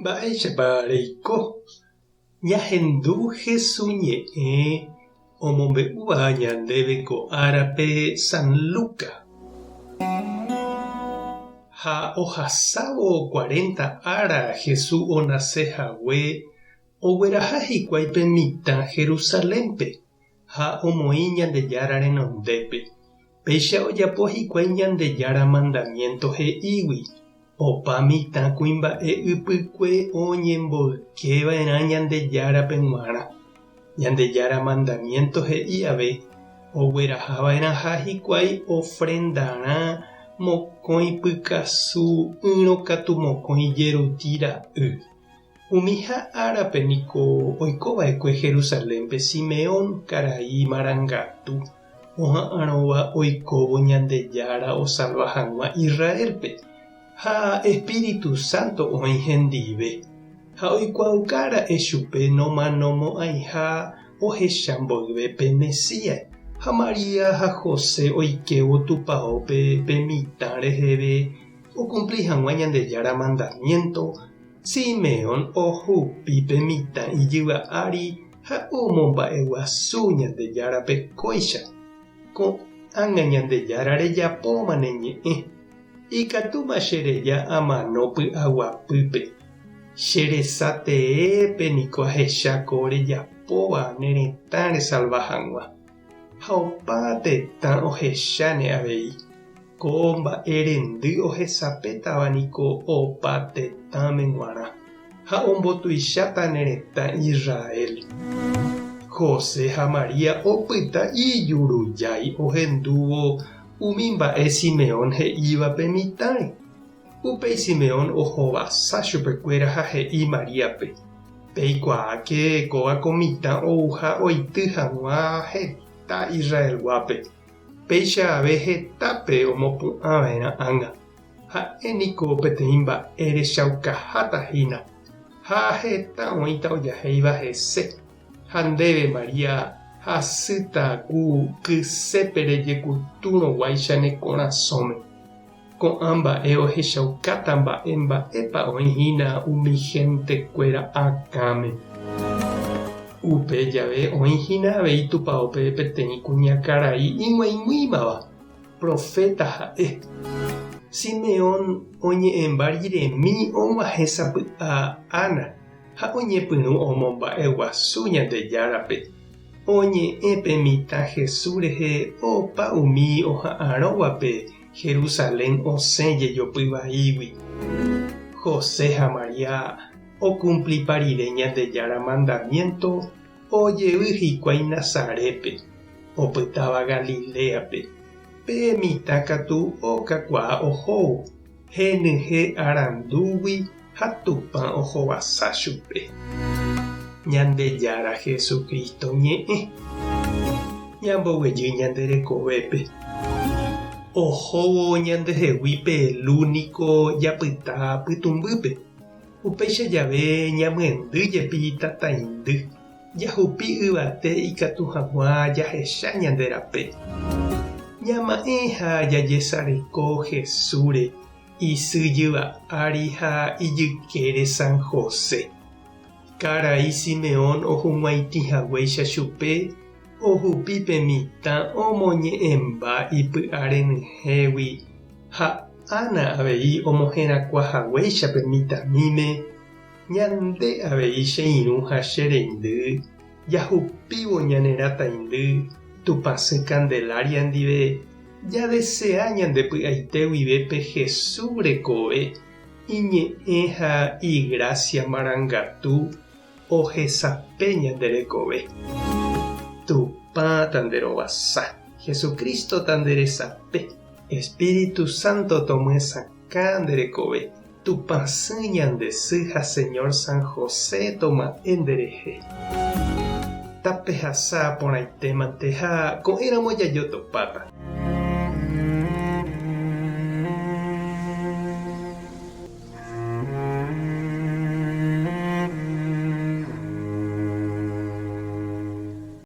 Mba'éichapa reiko? Ñahendu Hesu ñe'ẽ omombe'úva ñandéve ko árape San Luca. Ha ohasávo cuarenta ára Hesu onase hague, ogueraha hikuái pe mitã Jerusalénpe ha omoĩ Ñandejára renondépe. Péicha ojapo hikuái Ñandejára mandamiénto he'ígui, Opa mitã kuimba'e ypykue oñemboyke va'erã Ñandejárape g̃uarã. Ñandejára mandamiénto he'i ave, ogueraha va'erãha hikuái ofrendarã mokõi pykasu ỹrõ katu mokõi jeruti ra'y. Umiha árape niko oiko va'ekue Jerusalénpe Simeón karai marangatu oha'arõva oikóvo Ñandejára osalva hag̃ua Israélpe, ha Espíritu Santo oĩ hendive, ha oikuaauka ra'e chupe nomanomo'ãiha ohecha mboyve pe Mesías. Ha María ha José oikévo tupaópe pe mitã reheve Okumpli hag̃ua Ñandejára mandamiénto, Simeón ohupi pe mitã ijyva ári ha omomba'eguasu Ñandejárape kóicha, Ko'ág̃a Ñandejára rejapóma ne ñe'ẽ, ikatúma che reja amano py'aguapýpe. Che resa teépe niko ahecha ko rejapóva ne retã resalva hag̃ua. Ha opa tetã ohecháne avei. Ko mba'e rendy ohesapétava niko opa tetãme g̃uarã, ha ombotuicháta ne retã Israel. José ha María opyta ijurujái ohendúvo umi mba'e Simeón he'íva pe mitãre. Upéi Simeón ohovasa chupekuéra ha he'i Maríape, Peikuaáke kóva ko mitã ouha oity hag̃ua heta Israelguápe. Péicha ave hetápe omopu'ã va'erã ág̃a. Ha'e niko peteĩ mba'e rechaukaháta hína, ha heta oĩta ojahéiva hese. Ha ndéve, María, hasýta ku kysépe rejekutúrõguáicha ne korasõme. Ko'ã mba'e ohechaukáta mba'e mba'épa oĩ hína umi hentekuéra akãme. Upe jave oĩ hína avei tupaópe peteĩ kuñakarai ig̃uaig̃uímava, proféta ha'e. Simeón oñe'ẽmba riremi og̃uahẽ sapy'a Ana ha oñepyrũ omomba'eguasu Ñandejárape. Oñe'ẽ pe mitã Jesús rehe opa umi oha'arõvape Jerusalén osẽ jejopy vaígui. José ha María okumplipa rire Ñandejára mandamiénto ojevy hikuái Nazarétpe, opytáva Galiléape. Pe mitã katu okakuaa ohóvo, henyhẽ arandúgui ha Tupã ohovasa chupe. Ñandejára Jesucristo ñe'ẽ. Ñamboguejy ñande rekovépe. Ohóvo ñandehegui pe lu niko japyta pytũmbýpe. Upéicha jave ñamyendy jepi tataindy, jahupi yvate ikatu hag̃ua jahecha ñande rape. Ñama'ẽ ha jajesareko Jesúsre Isy jyva ári ha ijykére San José. Karai Simeón ohug̃uaitĩ haguéicha chupe, ohupi pe mitã omoñe'ẽmba ipy'a renyhẽgui ha Ana avei omoherakuã haguéicha pe mitãmíme, ñande avei che irũ ha che reindy, jahupívo ñane rataindy Tupãsy Candelaria ndive, Jadesea ñande py'aite guive pe Jesús rekove, iñe'ẽ ha igrásia marangatu ohesape ñande rekove. Tupã tanderovasa, Jesucristo tanderesape, Espíritu Santo tomyesakã nde rekove, Tupãsy ñande sy ha Señor San José toma'ẽ nderehe. Tapehasa porãitémante ha ko'ẽramo jajotopáta.